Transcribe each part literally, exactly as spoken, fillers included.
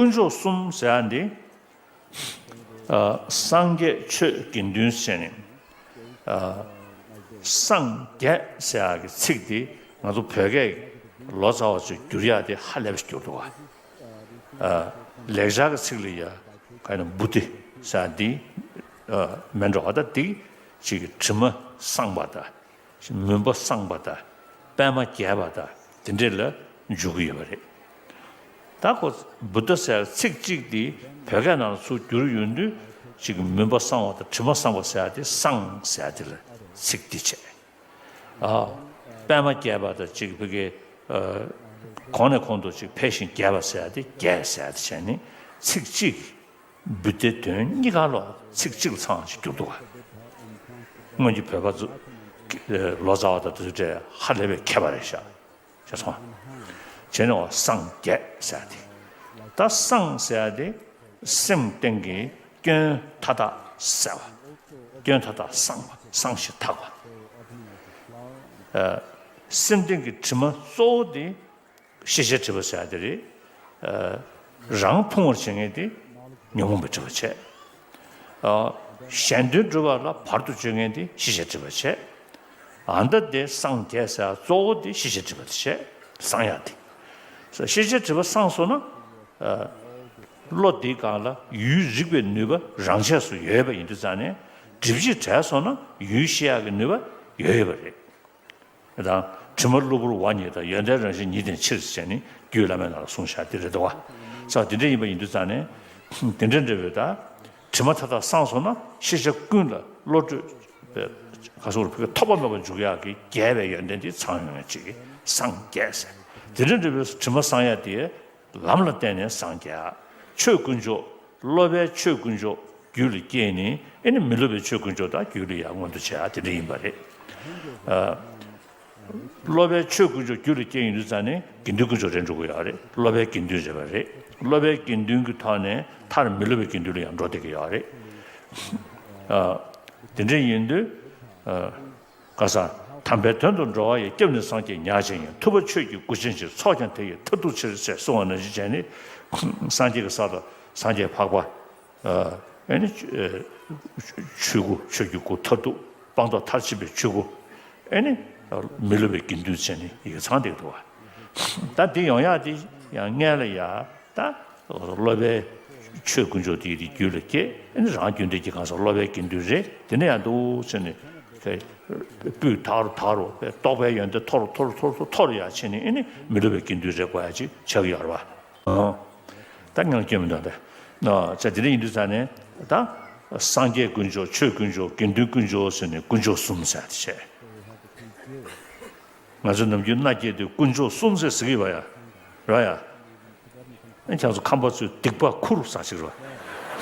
དཀོན་མཆོག་གསུམ་ཟེར་ཡ་འདི། ཨ། སངས་རྒྱས་ཆོས་དགེ་འདུན་ཟེར་ནས། ཨ། སངས་རྒྱས་ཟེར་ཡ་གི་ཚིག་འདི་ང་ཚོ་བོད་སྐད་ལོ་ཙཱ་བ་ཚོས་བསྒྱུར་ཡ་དེ་ཧ་ལས་པ་ཞིག་བསྒྱུར་འདུག་ག་ཨ། ལེགས་སྦྱར་གྱི་ཚིག་ལ་ཡ་ག་ན་བུ་དྷི་ཟེར་ཡ་འདི། ཨ། མིན་འགྲོ་བ། ད་འདི་ཅིག་གི་དྲི་མ་སངས་པ་དང་། མུན་པ་སངས་པ་དང་། པདྨ་རྒྱས་པ་དང་དེ་འདྲས་ལ་འཇུག་གི་ཡོད་པ་རེད། ད་ཁོ་བུདྡྷ་ཟེར་ཚིག་གཅིག་འདི་བོད་སྐད་ནང་ལ་ཚུར་བསྒྱུར་ཡོང་དུས་ཅིག་མུན་པ་སངས་པ་དང་དྲི་མ་སངས་པ་ཟེར་ཡ་དེ་སངས་ཟེར་ཡ་དེ་ལ་ཚིག་འདི་བྱས། ཨ། པདྨ་རྒྱས་པ་དང་ཅིག་བོད་སྐད། ཨ། གོང་ནས་གོང་དུ་ཅིག་འཕེལ་ཞིང་རྒྱས་པ་ཟེར་ཡ་དེ་རྒྱས་ཟེར་ཡ་དེ་བྱས་ནས་ཚིག་གཅིག་བུདྡྷའི་དོན་གཉིས་ཀ་ལོག་ཚིག་གཅིག་ལ་ཚང་བ་ཅིག་བསྒྱུར་འདུག་ག་སྔོན་གྱི་བོད་པ་ཚོ་ལོ་ཙཱ་བ་དང་དེ་ཚོ་གྲས་ཧ་ལས་པའི་མཁས་པ་རེད་ཤག་བྱས་སོང་། བྱས་ནས་འོ་སངས་རྒྱས་ཟེར་ཏེ། ད་སངས་ཟེར་ཏེ་སེམས་སྟེང་གི་སྐྱོན་མཐའ་དག་བསལ་བ། སྐྱོན་མཐའ་དག་སངས་པ། སངས་ཤིང་དག་པ། ཨ། སེམས་སྟེང་གི་དྲི་མ་གཙོ་བོ་དེ། ཤེས་བྱའི་སྒྲིབ་པ་ཟེར་ཡ་དེ་རེད། ཨ། རང་ཕུང་བར་བྱེད་མཁན་དེ་ཉོན་མོངས་པའི་སྒྲིབ་པ་བྱས། ཨ། གཞན་དོན་སྒྲུབ་པ་ལ་བར་དུ་གཅོད་མཁན་དེ་ཤེས་བྱའི་སྒྲིབ་པ་བྱས། ཨ། ད་དེ་སངས་རྒྱས་ཟེར་ཡ་གཙོ་བོ་དེ་ཤེས་བྱའི་སྒྲིབ་པ་དེ་བྱས། སངས་ཡ་དེ། ཤེས་བྱའི་སྒྲིབ་པ་སངས་སོང་ན། ཨ། བློ་དེའི་སྒང་ལ་ཡུལ་རིག་པའི་ནུས་པ་རང་ཆས་སུ་ཡོད་པ་ཡིན་དུས་ཙང་ནས་སྒྲིབ་བྱེད་བྲལ་སོང་ན་ཡུལ་ཤེས་ཡག་གི་ནུས་པ་ཡོད་ཡོད་པ་རེད། དང་། དྲི་མ་གློ་བུར་བ་ཉིད་དང་། ཡོན་ཏན་རང་བཞིན་ཉིད་ལྡན་ཕྱིར་ཟེར་ནས་རྒྱུད་བླ་མའི་ནང་ལ་གསུངས་བཞག་དེ་རེད་དོ། ས་དེ་འདྲ་ཡིན་པ་ཡིན་དུས་ཙང་ནས་དེ་འདྲ་འདྲ་བའི་ད་དྲི་མ་མཐའ་དག་སངས་སོང་ན་ཤེས་བྱ་ཀུན་ལ་བློ་གྲོས་པའི་ག་སོགས་ཕུགས་ཐོགས་པ་མེད་པར་འཇུག་ཡག་གི་རྒྱས་པའི་ཡོན་ཏན་དེ་ཚང་ཡོང་ཡག་ཅིག་སངས་རྒྱས་ཟེར། དེ་འདྲ་འདྲ་བའི་དྲི་མ་སངས་ཡག་དེ། ལམ་ལ་བརྟེན་ནས་སངས་རྒྱས། ཆོས་དཀོན་མཆོག་སློབ་པའི་ཆོས་དཀོན་མཆོག་རྒྱུད་ལ་སྐྱེས་ནས་ཨེ་ནི་མི་སློབ་པའི་ཆོས་དཀོན་མཆོག་དག་རྒྱུད་ལ་ཡང་མངོན་དུ་བྱས་དེ་འདྲ་ཡིན་པ་རེད། ཨ། སློབ་པའི་ཆོས་དཀོན་མཆོག་རྒྱུད་ལ་སྐྱེས་ཡོང་དུས་ཙང་ནས་དགེ་འདུན་དཀོན་མཆོག་རེད་འགྲོ་གི་ཡོད་རེད། སློབ་པའི་དགེ་འདུན་རེད་པ་རེད། སློབ་པའི་དགེ་འདུན་གྱི་ཐོག་ནས་མཐར་མི་སློབ་པའི་དགེ་འདུན་ལ་ཡང་འགྲོ་བསྡད་ཀྱི་ཡོད་རེད། ཨ། དེ་འདྲ་ཡིན་དུས། ཨ། ག་ས། དམ་པའི་དོན་དུ་འགྲོ་བ་ཡི། སྐྱབས་ནི་སངས་རྒྱས་ཉག་གཅིག་ཡིན། ཐུབ་པ་ཆོས་ཀྱི་སྐུ་ཅན་ཕྱིར། ཚོགས་ཀྱང་དེ་ཡི་མཐར་ཐུག་ཕྱིར། ཞེས་གསུངས་པ་ནང་བཞིན་བྱས་ནས་སངས་རྒྱས་ཀྱི་ས་དང་སངས་རྒྱས་འཕགས་པ། ཨ་ནི་ཆོས་སྐུ། ཆོས་ཀྱི་སྐུ་མཐར་ཐུག་སྤངས་རྟོགས་མཐར་ཕྱིན་པའི་ཆོས་སྐུ། ཨ་ནི་མི་སློབ་པའི་དགེ་འདུན་བྱས་ནས་ཡིག་ཚང་བསྡད་འདུག་བ། ད་འདི་ཡོང་ཡག་འདི་ཡང་སྔོན་ལ་ཡ། ད་སློབ་པའི་ཆོས་དཀོན་མཆོག་དེ་ཡི་རྒྱུད་ལ་སྐྱེས། ཨ་ནི་རང་རྒྱུད་འདྲེས་ཀྱི་གང་ཟག་སློབ་པའི་དགེ་འདུན་རེད། དེ་ནས་ཡང་འདུག་ཟེར་ནས་སྤུས་དག་རུ་དག་རུ་རྟོགས་པའི་ཡོན་ཏན་མཐོ་རུ་མཐོ་རུ་མཐོ་རུ་མཐོ་རུ་ཡར་ཕྱིན་ནས་ཨ་ནི་མི་སློབ་པའི་དགེ་འདུན་རེད་དགོས་ཡ་ཅིག་ཆགས་ཀྱི་ཡོད་རེད་བ། ཨོ། ད་ངང་སྐྱོན་མི་འདུག་ད། ཨ། ཅག་དེ་འདྲ་ཡིན་དུས་ཙང་ནས་ད་སངས་རྒྱས་དཀོན་མཆོག་ཆོས་དཀོན་མཆོག་དགེ་འདུན་དཀོན་མཆོག་ཟེར་ནས་དཀོན་མཆོག་གསུམ་ཟེར་ཡ་དེ་བྱས། ང་ཚོ་ནམ་རྒྱུན་མནའ་སྐྱེལ་དུས་དཀོན་མཆོག་གསུམ་ཟེར་ཟེར་གྱི་ཡོད་པ་ཡ། རེད་ཡ། ཨ་ནི་ཁྱེད་ཚོ་ཁམས་པ་ཚོས་སྡིག་པ་ཁུར་ཟེར་ཞིག་རེད་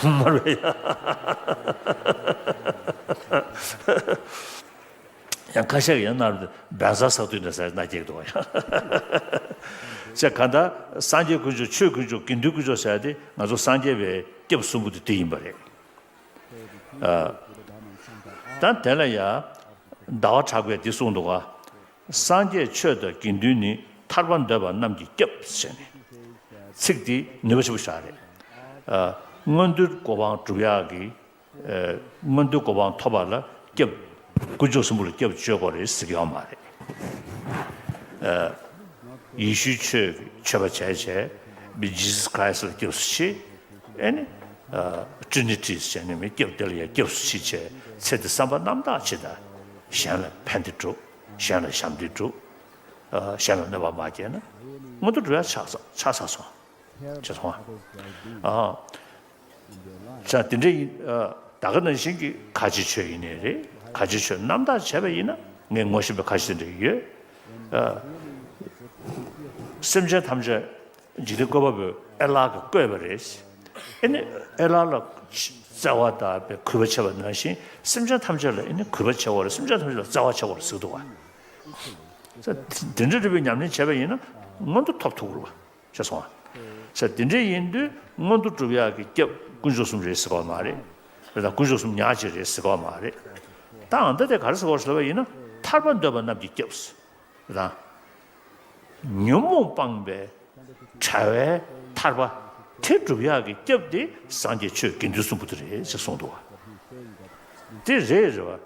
པ། མ་རེད་ཡ། ཡང་ཁ་ཤས་ཀྱིས་ཡང་མནའ་བན་ཟ་ཟ་དུས་ནས་ཟེར་མནའ་སྐྱེལ་འདུག་ཡ། ཅེས་གང་ལྟར་སངས་རྒྱས་དཀོན་མཆོག་ཆོས་དཀོན་མཆོག་དགེ་འདུན་དཀོན་མཆོག་ཟེར་ཡ་དེ་ང་ཚོ་སངས་རྒྱས་པའི་སྐྱབས་གསུམ་པོ་དེ་དེ་ཡིན་པ་རེད། ཨ། ད་དེ་ལ་ཡ། ཟླ་བ་གྲགས་པས་འདི་གསུངས་འདུག་ག་སངས་རྒྱས་ཆོས་དང་དགེ་འདུན་ནི། ཐར་པ་འདོད་པ་རྣམས་ཀྱི་སྐྱབས་ཟེར་ནས། ཚིག་འདི་ནུས་པ་ཆེན་པོ་ཞིག་རེད། ཨ། མངོན་མཐོའི་གོ་འཕང་སྒྲུབ་ཡག་གི། ཨ། མངོན་མཐོའི་གོ་འཕང་ཐོབ་པ་ལ་སྐྱབས། དཀོན་མཆོག་གསུམ་པོ་ལ་སྐྱབས་བཅོལ་དགོས་རེད་ཟེར་གྱི་ཡོད་མ་རེད། ཨ། ཡེ་ཤུའི་ཆོས་ཀྱི་མཆོད་པ་བྱས་བྱས། མི་Jesus Christ ལ་སྐྱབས་སུ་མཆི། ཨེ་ནི། ཨ། Trinity ཟེར་ནས་མི་སྐྱབས་དེ་ལ་ཡང་སྐྱབས་སུ་མཆི་བྱས། ཚེ་འདི་བསམ་པ་རྣམ་དག་ཅིག་དང་། གཞན་ལ་ཕན་བདེ་སྒྲུབ། གཞན་ལ་ཞབས་འདེགས་སྒྲུབ། ཨ། གཞན་ལ་གནོད་པ་མ་བསྐྱལ་ན། མངོན་མཐོ་སྒྲུབ་ཡག་ཆགས་ས་ཆགས་ཚར་སོང་། ཆགས་སོང་། ཨ། ས་དེ་འདྲ་ཡིན། ཨ། ད་ག་ནང་བཞིན་གྱི་ཁ་ཆེ་ཆོས་ཡིན་ནའི་རེད། ཁ་ཆེ་ཆོས་རྣམ་དག་བྱས་པ་ཡིན་ན་ངས་ངོ་ཤེས་པའི་ཁ་ཆེ་དེ་འདྲ་ཡོད། ཨ། སེམས་ཅན་ཐམས་ཅད་འཇིག་རྟེན་བཀོད་པ་པོ་ཨེ་ལ་གིས་བཀོད་པ་རེད། ཨེ་ནི་ཨེ་ལ་ལ་བརྩེ་བ་དང་གུས་པ་བྱས་པ་ནང་བཞིན་སེམས་ཅན་ཐམས་ཅད་ལ་ཨེ་ནི་གུས་པ་བྱེད་དགོས་རེད། སེམས་ཅན་ཐམས་ཅད་ལ་བརྩེ་བ་བྱེད་དགོས་རེད་ཟེར་གྱི་འདུག་བ། ས་དེ་འདྲ་འདྲ་བའི་ཉམས་ལེན་བྱས་པ་ཡིན་ན་མངོན་མཐོ་ཐོབ་ཐུབ་ཀྱི་རེད་བ། ཤེས་སོང་ཨ། ས་དེ་འདྲ་ཡིན་དུས་མངོན་མཐོ་སྒྲུབ་ཡག་གི་སྐྱབས་དཀོན་མཆོག་གསུམ་རེད་ཟེར་གྱི་ཡོད་མ་རེད། རེད་དང་། དཀོན་མཆོག་གསུམ་ཉག་གཅིག་རེད་ཟེར་གྱི་ཡོད་མ་རེད། ད་ཨ་ད་དེ་ག་རེ་ཟེར་གྱི་ཡོད་རེད་ཟེར་བ་ཡིན་ན། ཐར་པ་འདོད་པ་རྣམས་ཀྱི་སྐྱབས་ཟེར་དང་། ཉོན་མོངས་སྤངས་པའི་བྲལ་བའི་ཐར་པ། དེ་སྒྲུབ་ཡག་གི་སྐྱབས་དེ་སངས་རྒྱས་ཆོས་དགེ་འདུན་གསུམ་པོ་དེ་རེད་ཅེས་གསུངས་འདུག་བ། དེ་རེད་རེད་བ།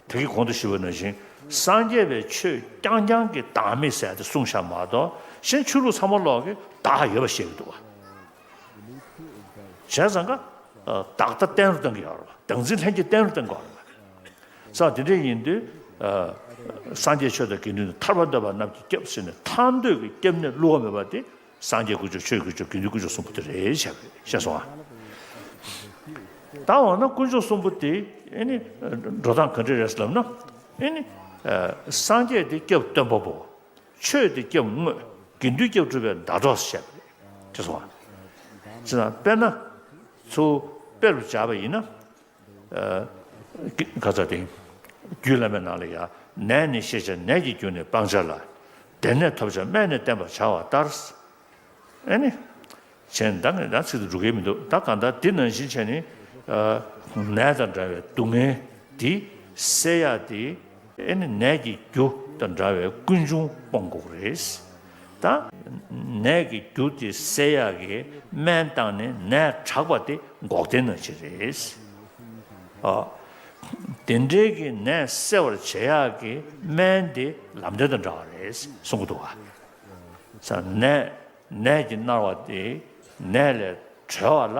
ད་གིན་གོང་དུ་ཞུས་པ་ནང་བཞིན་སངས་རྒྱས་པའི་ཆོས་རྐྱང་རྐྱང་གི་བདག་མེད་ཟེར་ཡ་དེ་གསུངས་བཞག་མ་གཏོགས་གཞན་ཆོས་ལུགས་ཚང་མ་ལོག་གི་བདག་ཡོད་པ་བཤད་ཀྱི་འདུག་བ། བྱས་ཙང་ཀ་བདག་ལྟ་གཏན་རུ་གཏོང་གི་ཡོད་རེད་བ། བདག་འཛིན་ལྷན་སྐྱེས་གཏན་རུ་གཏོང་གི་ཡོད་རེད་བ། ས་དེ་འདྲ་ཡིན་དུས། ཨ། སངས་རྒྱས་ཆོས་དང་དགེ་འདུན་ནི་ཐར་པ་འདོད་པ་རྣམས་ཀྱི་སྐྱབས་ཟེར་ནས་ཐར་འདོད་ཀྱི་སྐྱབས་གནས་བསླུ་བ་མེད་པ་དེ་སངས་རྒྱས་དཀོན་མཆོག་ཆོས་དཀོན་མཆོག་དགེ་འདུན་དཀོན་མཆོག་གསུམ་པོ་དེ་རེད་བྱས་པས་ཤེས་སོང་ཨ། ད་འོ་ན་དཀོན་མཆོག་གསུམ་པོ་དེ་ཨེ་ནི་འགྲོ་སྟངས་ག་འདྲ་རེད་ལབ་ན། ཨེ་ནི་ཨ། སངས་རྒྱས་དེ་སྐྱབས་སྟོན་པ་པོ། ཆོས་དེ་སྐྱབས་དངོས། དགེ་འདུན་སྐྱབས་སྒྲུབ་པའི་ཟླ་གྲོགས་ཟེར་བ་རེད་ཤེས་སོང་ཨ། ཅེ་ན་དཔེར་ན་ཚུར་དཔེ་རུ་བཞག་པ་ཡིན་ན། ཨ། ག་ཚ་དེ། རྒྱུད་བླ་མའི་ནང་ལ་ཡང་ནད་ནི་ཤེས་བྱ་ནད་ཀྱི་རྒྱུ་ནི་སྤང་བྱ་ལ། བདེ་གནས་ཐོབ་བྱ་སྨན་ནི་བསྟེན་པར་བྱ་བ་ལྟར། ཨེ་ནི། བྱས་ནས་ད་ངས་ད་ཚིག་ཏུ་འགྲོ་གི་མི་འདུག་ད་གང་ལྟར་འདི་ནང་བཞིན་བྱས་ནས། ཨ། ནད་དང་འདྲ་བའི་སྡུག་བསྔལ་འདི་སེལ་ཡག་དེ། ཨེ་ནི་ནད་ཀྱི་རྒྱུ་དང་འདྲ་བའི་ཀུན་འབྱུང་སྤོང་དགོས་རེད། ད་ནད་ཀྱི་རྒྱུ་དེ་སེལ་ཡག་གི་སྨན་བཏང་ནས་ནད་དྲག་པ་དེ་འགོག་བདེན་ནང་བཞིན་རེད། ཨ། དེ་འདྲའི་གི་ནད་སེལ་བར་བྱེད་ཡག་གི་སྨན་དེ་ལམ་སྟོན་དང་འདྲ་བ་རེད་གསུང་གི་འདུག་བ། ས་ནད་ནད་ཀྱིས་མནར་བ་དེ་ནད་ལས་གྲོལ་བ་ལ།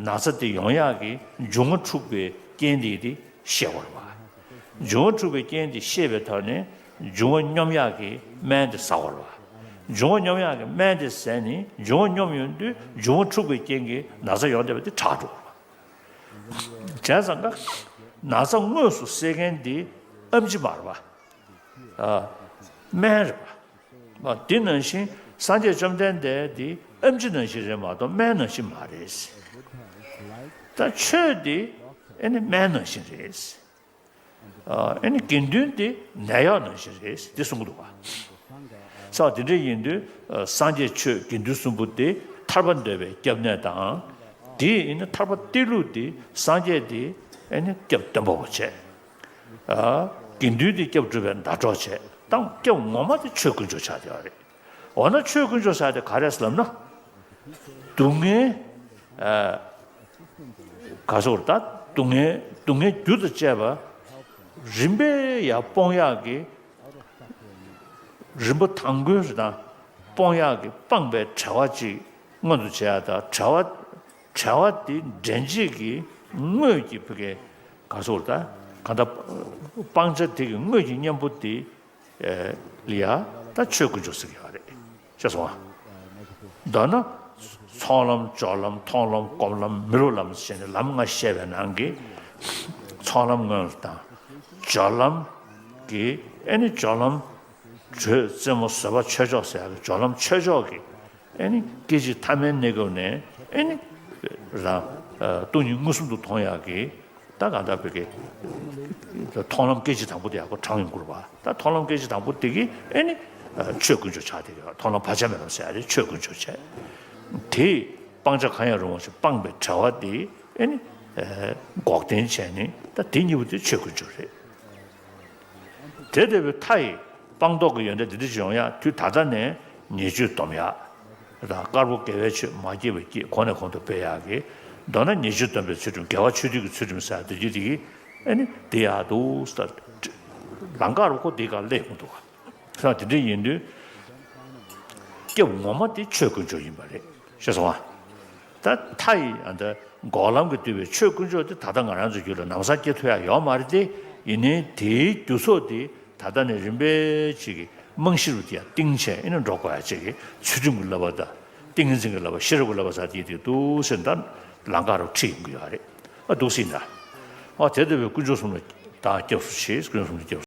ན་ཚ་དེ་ཡོང་ཡག་གི་འབྱུང་བ་འཁྲུགས་པའི་རྐྱེན་དེ་དེ་ཤེས་དགོས་རེད་བ། འབྱུང་བ་འཁྲུགས་པའི་རྐྱེན་དེ་ཤེས་པའི་ཐོག་ནས་འབྱུང་བ་སྙོམས་ཡག་གི་སྨན་དེ་ཟ་དགོས་རེད་བ། འབྱུང་བ་སྙོམས་ཡག་གི་སྨན་དེ་ཟས་ནས་འབྱུང་བ་སྙོམས་ཡོང་དུས་འབྱུང་བ་འཁྲུགས་པའི་རྐྱེན་གྱིས་ན་ཚ་ཡོང་བསྡད་པ་དེ་དྲག་འགྲོ་གི་རེད་བ། བྱས་ཙང་ཀ་ན་ཚ་དངོས་སུ་སེལ་མཁན་དེ་ཨེམ་ཆི་མ་རེད་བ། ཨ། སྨན་རེད་བ། འདི་ནང་བཞིན་སངས་རྒྱས་བཅོམ་ལྡན་འདས་འདི་ཨེམ་ཆི་ནང་བཞིན་རེད་མ་གཏོགས་སྨན་ནང་བཞིན་མ་རེད། ད་ཆོས་འདི་ཨེ་ནི་སྨན་ནང་བཞིན་རེད། ཨེ་ནི་དགེ་འདུན་འདི་ནད་གཡོག་ནང་བཞིན་རེད་འདི་གསུང་གི་འདུག་བ། ས་དེ་འདྲ་ཡིན་དུས་སངས་རྒྱས་ཆོས་དགེ་འདུན་གསུམ་པོ་འདི་ཐར་པ་འདོད་པའི་སྐྱབས་གནས་དང་། འདི་ཡིན་ན་ཐར་པ་སྟེར་ལུགས་འདི་སངས་རྒྱས་འདི་ཨེ་ནི་སྐྱབས་སྟོན་པ་པོ་བྱས། ཨ། དགེ་འདུན་དེ་སྐྱབས་སྒྲུབ་པའི་ཟླ་གྲོགས་བྱས་དང་སྐྱབས་ངོ་མ་དེ་ཆོས་དཀོན་མཆོག་ཆགས་བསྡད་པ་རེད། འོ་ན་ཆོས་དཀོན་མཆོག་ཟེར་དེ་ག་རེ་ཟེར་ལབ་ན། སྡུག་བསྔལ། ཨ། ག་ཟེར་ད་སྡུག་བསྔལ་སྡུག་བསྔལ་རྒྱུ་དང་བཅས་པ་རིམ་པས་ཡར་སྤོང་ཡག་གི་རིམ་པ་དང་པོའི་རེད་ད། སྤོང་ཡག་གི་སྤངས་པའི་བྱ་བ་ཅིག་སྔོན་དུ་བྱེད་ཡག་ད་བྱ་བ། བྱ་བ་དེ་འདྲེན་བྱེད་ཀྱི་དངོས་ཀྱི་བུ་གའི་ག་སོགས་ད་ག་ད་སྤང་བྱ་དེ་གི་དངོས་ཀྱི་གཉེན་པོ་དེ་ལ་ཡ་ད་ཆོས་དཀོན་མཆོག་ཟེར་གྱི་ཡོད་རེད་ཤེས་སོང་ཨ། མདོར་ན་ཚོགས་ལམ་སྦྱོར་ལམ་མཐོང་ལམ་སྒོམ་ལམ་མི་སློབ་ལམ་ཞེས་ནས་ལམ་ལྔ་བཤད་པའི་ནང་གི་ཚོགས་ལམ་སྔོན་ལ་དང་སྦྱོར་ལམ་གྱི་ཨེ་ནི་སྦྱོར་ལམ་དྲོད་རྩེ་མོ་བཟོད་པ་ཆོས་མཆོག་ཟེར་ཡག་གི་སྦྱོར་ལམ་ཆོས་མཆོག་གི་ཨེ་ནི་སྐད་ཅིག་ཐ་མའི་གནས་སྐབས་ནས་ཨེ་ནི་རང་སྟོང་ཉིད་མངོན་སུམ་དུ་མཐོང་ཡག་གི་ད་གང་ལྟར་བོད་ཀྱི་མཐོང་ལམ་སྐད་ཅིག་དང་པོ་དེ་ཡག་པོ་དྲངས་ཡོང་དགོས་པ། ད་མཐོང་ལམ་སྐད་ཅིག་དང་པོ་དེ་གི་ཨེ་ནི་ཆོས་དཀོན་མཆོག་ཆགས་བསྡད་ཀྱི་ཡོད། མཐོང་ལམ་བག་ཆགས་མེད་ལམ་ཟེར་ཡག་དེ་ཆོས་དཀོན་མཆོག་བྱས། དེས་སྤང་བྱ་གང་ཡང་རུང་བ་ཞིག་སྤངས་པའི་བྱ་བ་དེ་ཨེ་ནི་འགོག་བདེན་བྱས་ནས་ད་དེ་གཉིས་པོ་དེ་ཆོས་དཀོན་མཆོག་རེད། དེ་ལྟ་བུའི་མཐའ་ཡི་སྤངས་རྟོགས་ཀྱི་ཡོན་ཏན་འདི་འདྲ་ཞིག་ཡོང་ཡག་དུས་ད་ལྟ་ནས་ཉེས་སྤྱོད་སྡོམ་ཡག་དང་དཀར་པོ་དགེ་བའི་ཆོས་མ་སྐྱེས་པ་སྐྱེས་གོང་ནས་གོང་དུ་སྤེལ་ཡག་གི་མདོར་ན་ཉེས་སྤྱོད་སྡོམ་པའི་ཚུལ་ཁྲིམས་དགེ་བ་ཆོས་སྡུད་ཀྱི་ཚུལ་ཁྲིམས་ཟེར་དེ་རྒྱུ་དེ་གི་ཨེ་ནི་དེ་ཡག་འདུག་ཟེར། ལམ་ཁ་རུ་ཁོ་དེ་ག་སླེབས་ཡོང་འདུག་ག་ས་དེ་འདྲ་ཡིན་དུས་སྐྱབས་ངོ་མ་དེ་ཆོས་དཀོན་མཆོག་ཡིན་པ་རེད་ཤེས་སོང་ཨ། ད་མཐའ་ཡི་ཨ་ད་འགོག་ལམ་གྱིས་བསྡུས་པའི་ཆོས་དཀོན་མཆོག་དེ་ད་ལྟ་ང་རང་ཚོའི་རྒྱུད་ལ་ལམ་སང་སྐྱེ་ཐུབ་ཡག་ཡོད་མ་རེད་དེ། ཡིན་ནའི་དེའི་རྒྱུ་ཚོགས་དེ་ད་ལྟ་ནས་རིམ་པས་ཅིག་གི་རྨང་གཞི་རུ་དེ་ཡང་བཏིང་བྱས་ཨེ་ནི་འགྲོ་དགོས་ཡག་ཅིག་གི་ཚུལ་ཁྲིམས་ཀྱི་བསླབ་པ་དང་ཏིང་ངེ་འཛིན་གྱི་བསླབ་པ་ཤེས་རབ་ཀྱི་བསླབ་པ་ཟེར་དེ་དེ་འདུག་ཟེར་ད་ལམ་ཁ་རུ་ཁྲིད་ཡོང་གི་ཡོད་རེད། ཨ་འདུག་སེ་ཡིན་ད། ཨ་དེ་ལྟ་བུའི་དཀོན་མཆོག་གསུམ་ལ་ད་སྐྱབས་སུ་མཆི། དཀོན་མཆོག་གསུམ་ལ་སྐྱབས་སུ།